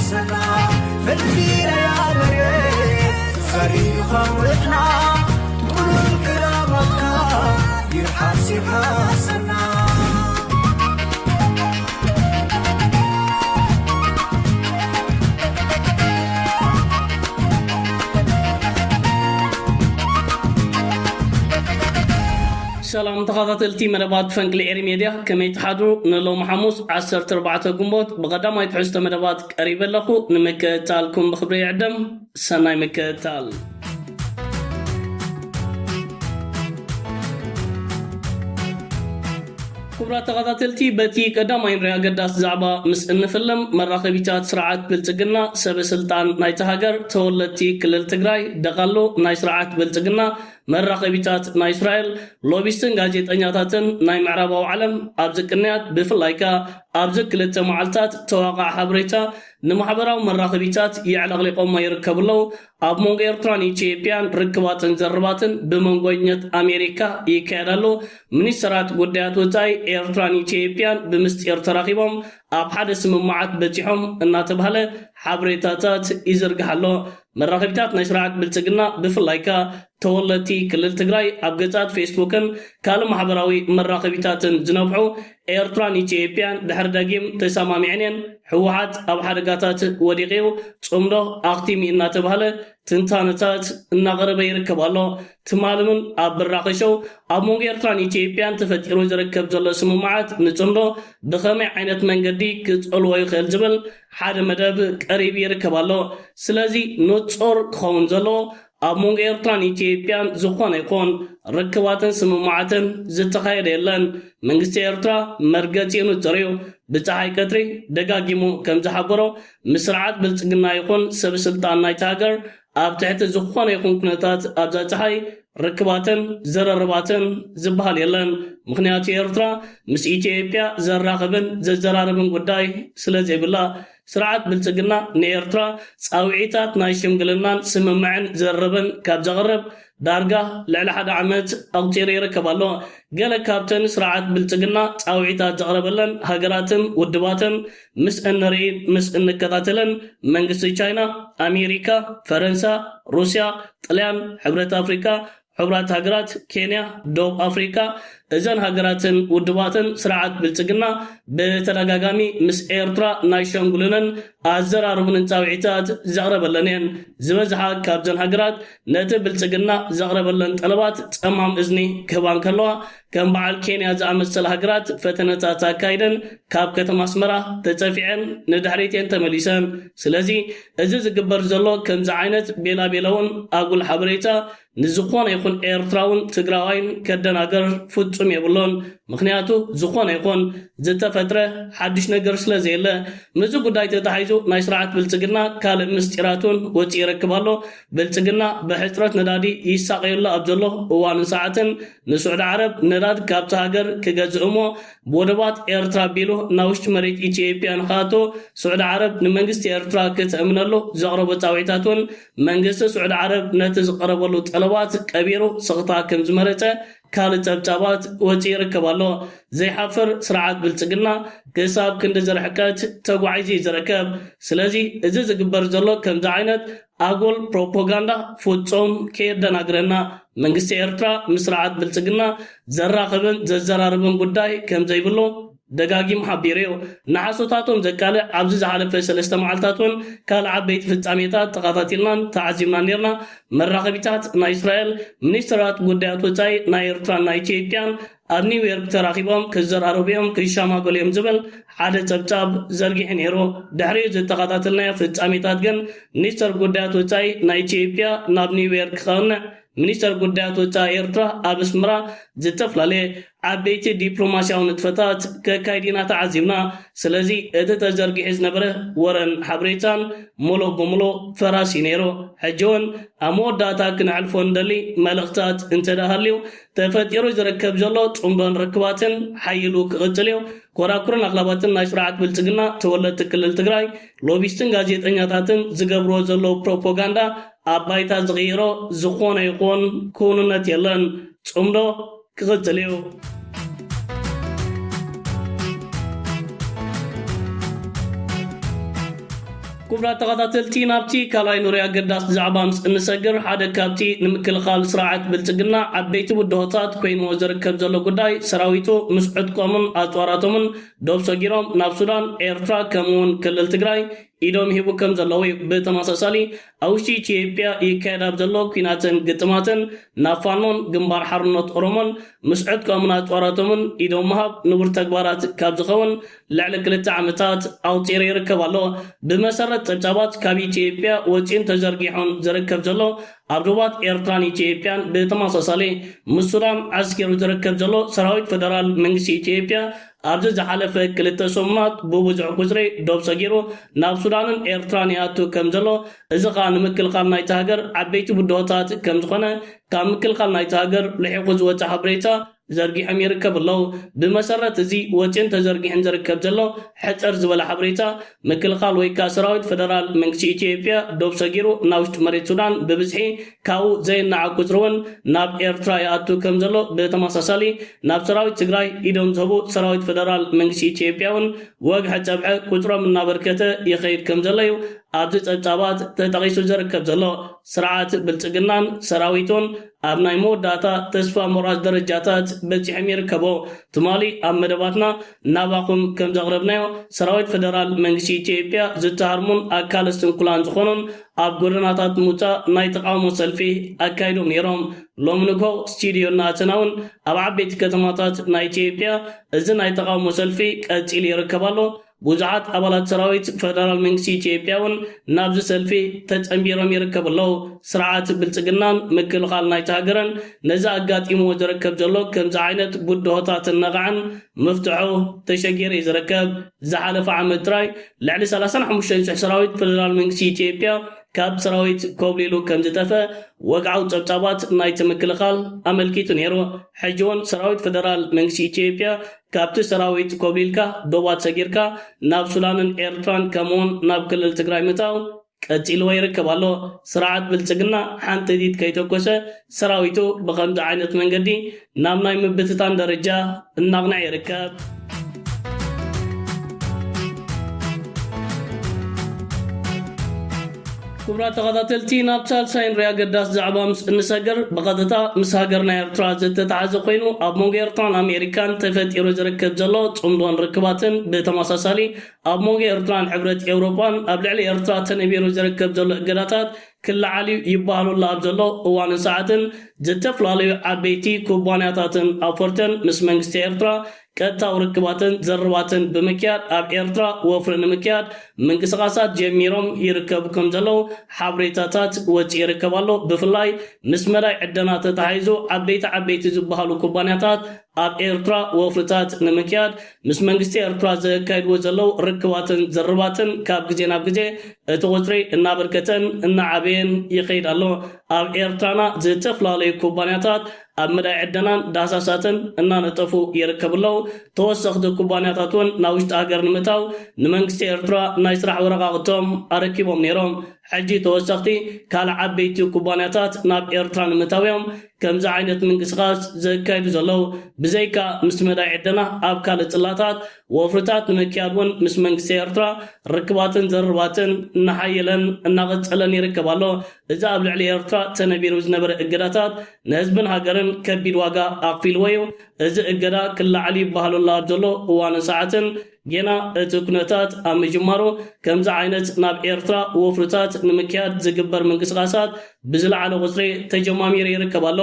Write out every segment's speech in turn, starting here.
ሰና ፍልፊለያ መሬት ዘሪኻ ውዕና ጥሉል ክራማትካ ይርሓስ ይርሓሰና። ሰላም ተኸታተልቲ መደባት ፈንቅል ኤሪ ሜድያ፣ ከመይ ትሓድሩ? ንሎሚ ሓሙስ ዓሰርተ ኣርባዕተ ግንቦት ብቐዳማይ ትሕዝቶ መደባት ቀሪበ ኣለኹ። ንምክትታልኩም ብኽብሪ ይዕደም። ሰናይ ምክትታል። ክቡራት ተኸታተልቲ፣ በቲ ቀዳማይ ንሪኦ ኣገዳሲ ዛዕባ ምስ እንፍልም፣ መራኸቢታት ስርዓት ብልጽግና ሰበ ስልጣን ናይቲ ሃገር፣ ተወለድቲ ክልል ትግራይ፣ ደቓሎ ናይ ስርዓት ብልጽግና፣ መራኸቢታት ናይ እስራኤል፣ ሎቢስትን ጋዜጠኛታትን ናይ ምዕራባዊ ዓለም ኣብዚ ቅንያት፣ ብፍላይ ከኣ ኣብዚ ክልተ መዓልታት ተዋቓዕ ሓበሬታ ንማሕበራዊ መራኸቢታት የዕለቕሊቖሞ ይርከቡ ኣለዉ። ኣብ መንጎ ኤርትራን ኢትዮጵያን ርክባትን ዘርባትን ብመንጎኝነት ኣሜሪካ ይካየድ ኣሎ። ሚኒስተራት ጉዳያት ወጻኢ ኤርትራን ኢትዮጵያን ብምስጢር ተራኺቦም ኣብ ሓደ ስምምዓት በጺሖም እናተባህለ ሓበሬታታት ይዝርጋሕ ኣሎ። መራኸቢታት ናይ ስርዓት ብልጽግና ብፍላይ ከኣ ተወለድቲ ክልል ትግራይ ኣብ ገጻት ፌስቡክን ካልእ ማሕበራዊ መራኸቢታትን ዝነብሑ ኤርትራን ኢትዮጵያን ድሕሪ ደጊም ተሰማሚዐን እየን። ህወሓት ኣብ ሓደጋታት ወዲቑ እዩ፣ ጽምዶ ኣኽቲሙ እናተባህለ ትንታነታት እናቐረበ ይርከብ ኣሎ። ትማሊ እውን ኣብ ብራኸ ሾው ኣብ መንጎ ኤርትራን ኢትዮጵያን ተፈጢሩ ዝርከብ ዘሎ ስምምዓት ንጽምዶ ብኸመይ ዓይነት መንገዲ ክጸልዎ ይኽእል ዝብል ሓደ መደብ ቀሪቡ ይርከብ ኣሎ። ስለዚ ንጹር ክኸውን ዘለዎ ኣብ መንጎ ኤርትራን ኢትዮጵያን ዝኾነ ይኹን ርክባትን ስምምዓትን ዝተኻየደ የለን። መንግስቲ ኤርትራ መርገጺኡ ንጹር እዩ። ብጸሓይ ቀትሪ ደጋጊሙ ከም ዝሓበሮ ምስ ስርዓት ብልጽግና ይኹን ሰብ ስልጣን ናይቲ ሃገር ኣብ ትሕቲ ዝኾነ ይኹን ኩነታት ኣብዛ ጸሓይ ርክባትን ዘረርባትን ዝበሃል የለን። ምኽንያቱ ኤርትራ ምስ ኢትዮጵያ ዘራኽብን ዘዘራርብን ጉዳይ ስለ ዘይብላ፣ ስርዓት ብልጽግና ንኤርትራ ጻውዒታት ናይ ሽምግልናን ስምምዕን ዘርብን ካብ ዘቕርብ ዳርጋ ልዕሊ ሓደ ዓመት ኣቑጺሩ ይርከብ ኣሎ። ገለ ካብተን ስርዓት ብልጽግና ጻውዒታት ዘቕረበለን ሃገራትን ውድባትን ምስ እንርኢ ምስ እንከታተለን መንግስቲ ቻይና፣ ኣሜሪካ፣ ፈረንሳ፣ ሩስያ፣ ጥልያን፣ ሕብረት ኣፍሪካ፣ ሕቡራት ሃገራት፣ ኬንያ፣ ደቡብ ኣፍሪካ፣ እዘን ሃገራትን ውድባትን ስርዓት ብልጽግና ብተደጋጋሚ ምስ ኤርትራ ናይ ሸንጉልንን ኣዘራርቡንን ጻውዒታት ዘቕረበለን እየን። ዝበዝሓ ካብዘን ሃገራት ነቲ ብልጽግና ዘቕረበለን ጠለባት ጸማም እዝኒ ክህባ እንከለዋ፣ ከም በዓል ኬንያ ዝኣመሰላ ሃገራት ፈተነታት ኣካይደን ካብ ከተማ ኣስመራ ተጸፊዐን ንድሕሪት እየን ተመሊሰን። ስለዚ እዚ ዝግበር ዘሎ ከምዚ ዓይነት ቤላቤለውን ኣጉል ሓበሬታ ንዝኾነ ይኹን ኤርትራውን ትግራዋይን ከደናገር ፍጹም የብሉን። ምኽንያቱ ዝኾነ ይኹን ዝተፈጥረ ሓድሽ ነገር ስለ ዘየለ፣ ምስዚ ጉዳይ ተታሒዙ ናይ ስርዓት ብልጽግና ካልእ ምስጢራት እውን ወፂኡ ይረክብ ኣሎ። ብልጽግና ብሕፅረት ነዳዲ ይሳቐየሉ ኣብ ዘሎ እዋንን ሰዓትን ንስዑዲ ዓረብ ነዳድ ካብቲ ሃገር ክገዝእ እሞ ብወደባት ኤርትራ ኣቢሉ ናብ ውሽጢ መሬት ኢትዮጵያ ንኽኣቱ ስዑዲ ዓረብ ንመንግስቲ ኤርትራ ክትእምነሉ ዘቕረቦ ጻውዒታት እውን መንግስቲ ስዑዲ ዓረብ ነቲ ዝቐረበሉ ጠለባት ቀቢሩ ስቕታ ከም ዝመረጸ ካልእ ጸብጻባት ወጺኡ ይርከብ ኣሎ። ዘይሓፍር ስርዓት ብልጽግና ክሳብ ክንዲ ዝርሕቀት ተጓዒዙ እዩ ዝርከብ። ስለዚ እዚ ዝግበር ዘሎ ከምዚ ዓይነት ኣጉል ፕሮፓጋንዳ ፍጹም ከየደናግረና። መንግስቲ ኤርትራ ምስ ስርዓት ብልጽግና ዘራኽብን ዘዘራርብን ጉዳይ ከም ዘይብሉ ደጋጊሙ ሓቢሩ እዩ። ንሓሶታቶም ዘቃልዕ ኣብዚ ዝሓለፈ ሰለስተ መዓልታት እውን ካልእ ዓበይቲ ፍጻሜታት ተኸታቲልናን ተዓዚብናን ነርና። መራኸቢታት ናይ እስራኤል፣ ሚኒስትራት ጉዳያት ወጻኢ ናይ ኤርትራን ናይ ኢትዮጵያን ኣብ ኒውዮርክ ተራኺቦም ክዘራረቡ እዮም፣ ክሸማገሉ እዮም ዝብል ሓደ ጸብጻብ ዘርጊሑ ነይሩ። ድሕሪኡ ዝተኸታተልናዮ ፍጻሜታት ግን ሚኒስተር ጉዳያት ወጻኢ ናይ ኢትዮጵያ ናብ ኒውዮርክ ከቕንዕ፣ ሚኒስተር ጉዳያት ወጻኢ ኤርትራ ኣብ ኣስመራ ዝተፈላለየ ዓበይቲ ዲፕሎማስያዊ ንጥፈታት ከካይድ ኢና ተዓዚብና። ስለዚ እቲ ተዘርጊሑ ዝነበረ ወረን ሓበሬታን ሙሉእ ብሙሉእ ፈራሲ ነይሩ። ሕጂ እውን ኣብ መወዳእታ ክነሕልፎ እንደሊ መልእኽታት እንተ ደኣ ሃልዩ፣ ተፈጢሩ ዝርከብ ዘሎ ጽምዶን ርክባትን ሓይሉ ክቕጽል እዩ። ኮራኩርን ኣኽላባትን ናይ ስርዓት ብልጽግና ተወለድቲ ክልል ትግራይ፣ ሎቢስትን ጋዜጠኛታትን ዝገብርዎ ዘለዉ ፕሮፓጋንዳ ኣብ ባይታ ዝቕይሮ ዝኾነ ይኹን ክውንነት የለን። ጽምዶ ክቕጽል እዩ። ክቡራት ተኸታተልቲ፣ ናብቲ ካልኣይ ኑሪ ኣገዳሲ ዛዕባ ምስ እንሰግር፣ ሓደ ካብቲ ንምክልኻል ስርዓት ብልጽግና ዓበይቲ ብድሆታት ኮይንዎ ዝርከብ ዘሎ ጉዳይ፣ ሰራዊቱ ምስ ዕጥቆምን ኣጽዋራቶምን ዶብ ሰጊሮም ናብ ሱዳን፣ ኤርትራ፣ ከምኡውን ክልል ትግራይ ኢዶም ሂቡ ከም ዘለዉ እዩ። ብተመሳሳሊ፣ ኣብ ውሽጢ ኢትዮጵያ ይካየድ ኣብ ዘሎ ኲናትን ግጥማትን፣ ናብ ፋኖን ግንባር ሓርነት ኦሮሞን ምስ ዕጥቆምን ኣጽዋራቶምን ኢዶም ምሃብ ንቡር ተግባራት ካብ ዝኸውን ልዕሊ ክልተ ዓመታት ኣውጺሩ ይርከብ ኣሎ። ብመሰረት ጸብጻባት፣ ካብ ኢትዮጵያ ወጺኡን ተዘርጊሑን ዝርከብ ዘሎ፣ ኣብ ዶባት ኤርትራን ኢትዮጵያን ብተመሳሳሊ ምስ ሱዳን ዓስኪሩ ዝርከብ ዘሎ ሰራዊት ፈደራል መንግስቲ ኢትዮጵያ፣ ኣብዚ ዝሓለፈ ክልተ ሰሙናት ብብዙሕ ቁጽሪ ዶብ ሰጊሩ ናብ ሱዳንን ኤርትራን ይኣቱ ከም ዘሎ፣ እዚ ኸኣ ንምክልኻል ናይታ ሃገር ዓበይቲ ብድሆታት ከም ዝኾነ ካብ ምክልኻል ናይታ ሃገር ልሒቑ ዝወጸ ሓበሬታ ዘርጊሖም ይርከብ ኣለዉ። ብመሰረት እዚ ወጺኡን ተዘርጊሑን ዝርከብ ዘሎ ሕጽር ዝበለ ሓበሬታ፣ ምክልኻል ወይ ከኣ ሰራዊት ፈደራል መንግስቲ ኢትዮጵያ ዶብ ሰጊሩ ናብ ውሽጢ መሬት ሱዳን ብብዝሒ፣ ካብኡ ዘየናዕ ቁጽሪ እውን ናብ ኤርትራ ይኣቱ ከም ዘሎ፣ ብተመሳሳሊ ናብ ሰራዊት ትግራይ ኢዶም ዝህቡ ሰራዊት ፈደራል መንግስቲ ኢትዮጵያ እውን ወግሐ ጸብሐ ቁጽሮም እናበርከተ ይኸይድ ከም ዘሎ እዩ ኣብዚ ጸብጻባት ተጠቒሱ ዝርከብ ዘሎ። ስርዓት ብልጽግናን ሰራዊቱን ኣብ ናይ መወዳእታ ተስፋ ምቑራጽ ደረጃታት በጺሖም ይርከቡ። ትማሊ ኣብ መደባትና ናባኹም ከም ዘቕረብናዮ፣ ሰራዊት ፈደራል መንግስቲ ኢትዮጵያ ዝተሃርሙን ኣካለ ስንኩላን ዝኾኑን ኣብ ጎደናታት ምውጻእ ናይ ተቓውሞ ሰልፊ ኣካይዶም ነይሮም። ሎሚ ንግሆ ስቱድዮ እናኣተና እውን ኣብ ዓበይቲ ከተማታት ናይ ኢትዮጵያ እዚ ናይ ተቓውሞ ሰልፊ ቀጺሉ ይርከብ ኣሎ። ብዙሓት ኣባላት ሰራዊት ፈደራል መንግስቲ ኢትዮጵያ እውን ናብዚ ሰልፊ ተጸንቢሮም ይርከቡ ኣለዉ። ስርዓት ብልጽግናን ምክልኻል ናይቲ ሃገርን ነዚ ኣጋጢምዎ ዝርከብ ዘሎ ከምዚ ዓይነት ብድሆታትን ነቓዕን ምፍትሑ ተሸጊሩ እዩ ዝርከብ። ዝሓለፈ ዓመት ጥራይ ልዕሊ ሰላሳን ሓሙሽተን ሽሕ ሰራዊት ፈደራል መንግስቲ ኢትዮጵያ ካብ ሰራዊት ኮብሊሉ ከም ዝጠፈ ወግዓዊ ጸብጻባት ናይቲ ምክልኻል ኣመልኪቱ ነይሩ። ሕጂ እውን ሰራዊት ፈደራል መንግስቲ ኢትዮጵያ ካብቲ ሰራዊት ኮብሊልካ ዶባት ሰጊርካ ናብ ሱዳንን ኤርትራን ከምኡውን ናብ ክልል ትግራይ ምእታው ቀጺልዎ ይርከብ ኣሎ። ስርዓት ብልጽግና ሓንቲ ዲት ከይተኮሰ ሰራዊቱ ብኸምዚ ዓይነት መንገዲ ናብ ናይ ምብትታን ደረጃ እናቕንዐ ይርከብ። ክቡራት ተኸታተልቲ፣ ናብ ሳልሳይ ንሪኣ ኣገዳሲ ዛዕባ ምስ እንሰግር፣ ብቐጥታ ምስ ሃገርና ኤርትራ ዝተተሓዘ ኮይኑ፣ ኣብ መንጎ ኤርትራን ኣሜሪካን ተፈጢሩ ዝርከብ ዘሎ ጽምዶን ርክባትን፣ ብተመሳሳሊ ኣብ መንጎ ኤርትራን ሕብረት ኤውሮጳን ኣብ ልዕሊ ኤርትራ ተነቢሩ ዝርከብ ዘሎ እገዳታት ክለዓል እዩ ይበሃሉ ኣሎ ኣብ ዘሎ እዋንን ሰዓትን፣ ዝተፈላለዩ ዓበይቲ ኩባንያታትን ኣውፈርተን ምስ መንግስቲ ኤርትራ ቀጥታዊ ርክባትን ዘርባትን ብምክያድ፣ ኣብ ኤርትራ ወፍሪ ንምክያድ ምንቅስቓሳት ጀሚሮም ይርከቡ ከም ዘለዉ ሓበሬታታት ወፂኡ ይርከብ ኣሎ። ብፍላይ ምስ መዳይ ዕደና ተታሒዙ ዓበይቲ ዓበይቲ ዝበሃሉ ኩባንያታት ኣብ ኤርትራ ወፍርታት ንምክያድ ምስ መንግስቲ ኤርትራ ዘካይድዎ ዘለዉ ርክባትን ዘርባትን ካብ ግዜ ናብ ግዜ እቲ ቁፅሪ እናበርከተን እናዓበየን ይኸይድ ኣሎ። ኣብ ኤርትራና ዝተፈላለዩ ኩባንያታት ኣብ መዳይ ዕደናን ዳህሳሳትን እናነጠፉ ይርከቡ ኣለዉ። ተወሰኽቲ ኩባንያታት እውን ናብ ውሽጢ ሃገር ንምእታው ንመንግስቲ ኤርትራ ናይ ስራሕ ወረቃቕቶም ኣረኪቦም ነይሮም። ሕጂ ተወሰኽቲ ካልእ ዓበይቲ ኩባንያታት ናብ ኤርትራ ንምእታው እዮም ከምዚ ዓይነት ምንቅስቓስ ዘካይዱ ዘለዉ። ብዘይካ ምስ መዳይ ዕደና ኣብ ካልእ ጽላታት ወፍርታት ንምክያድ እውን ምስ መንግስቲ ኤርትራ ርክባትን ዘርባትን እናሓየለን እናቐጸለን ይርከብ ኣሎ። እዚ ኣብ ልዕሊ ኤርትራ ተነቢሩ ዝነበረ እገዳታት ንህዝብን ሃገርን ከቢድ ዋጋ ኣኽፊልዎ እዩ። እዚ እገዳ ክለዓል ይበሃሉ ኣሎ ኣብ ዘሎ እዋንን ሰዓትን ጌና እቲ ኩነታት ኣብ ምጅማሩ ከምዚ ዓይነት ናብ ኤርትራ ወፍርታት ንምክያድ ዝግበር ምንቅስቓሳት ብዝለዓለ ቁፅሪ ተጀማሚሩ ይርከብ ኣሎ።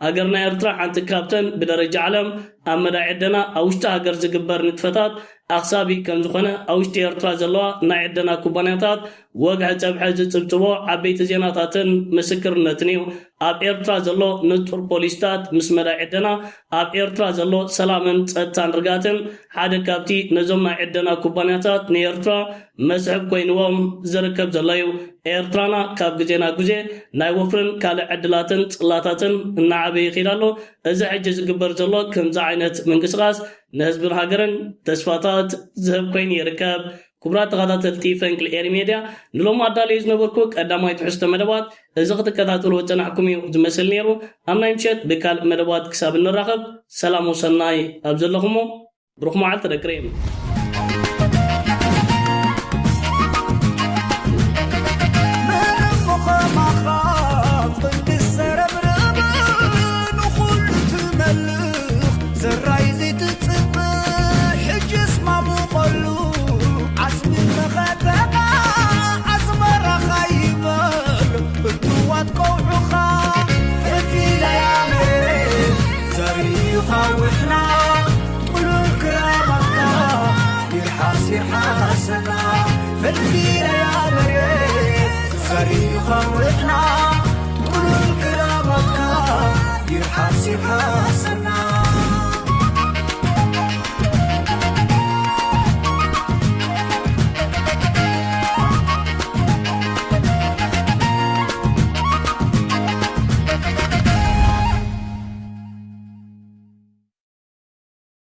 ሃገርና ኤርትራ ሓንቲ ካብተን ብደረጃ ዓለም ኣብ መዳይ ዕደና ኣብ ውሽጢ ሃገር ዝግበር ንጥፈታት ኣኽሳቢ ከም ዝኾነ ኣብ ውሽጢ ኤርትራ ዘለዋ ናይ ዕደና ኩባንያታት ወግሐ ጸብሐ ዝጽብጽቦ ዓበይቲ ዜናታትን ምስክርነትን እዩ። ኣብ ኤርትራ ዘሎ ንጹር ፖሊስታት ምስ መዳይ ዕደና ኣብ ኤርትራ ዘሎ ሰላምን ጸጥታን ርግኣትን ሓደ ካብቲ ነዞም ናይ ዕደና ኩባንያታት ንኤርትራ መስሕብ ኮይንዎም ዝርከብ ዘሎ እዩ። ኤርትራና ካብ ግዜ ናብ ግዜ ናይ ወፍርን ካልእ ዕድላትን ጽላታትን እናዓበየ ይኸይድ ኣሎ። እዚ ሕጂ ዝግበር ዘሎ ከምዚ ዓይነት ምንቅስቓስ ንህዝብን ሃገርን ተስፋታት ዝህብ ኮይኑ ይርከብ። ክቡራት ተኸታተልቲ ፈንቅል ኤሪ ሜድያ፣ ንሎሚ ኣዳልዮ ዝነበርኩ ቀዳማይ ትሕዝቶ መደባት እዚ ክትከታተልዎ ዝጸናሕኩም እዩ ዝመስል ነይሩ። ኣብ ናይ ምሸት ብካልእ መደባት ክሳብ እንራኸብ፣ ሰላም ወሰናይ ኣብ ዘለኹሞ፣ ብሩኽ መዓልቲ ደቂ ሪም። ሰና ፍልፍለያ መሬት ዘሪኻ ውዕና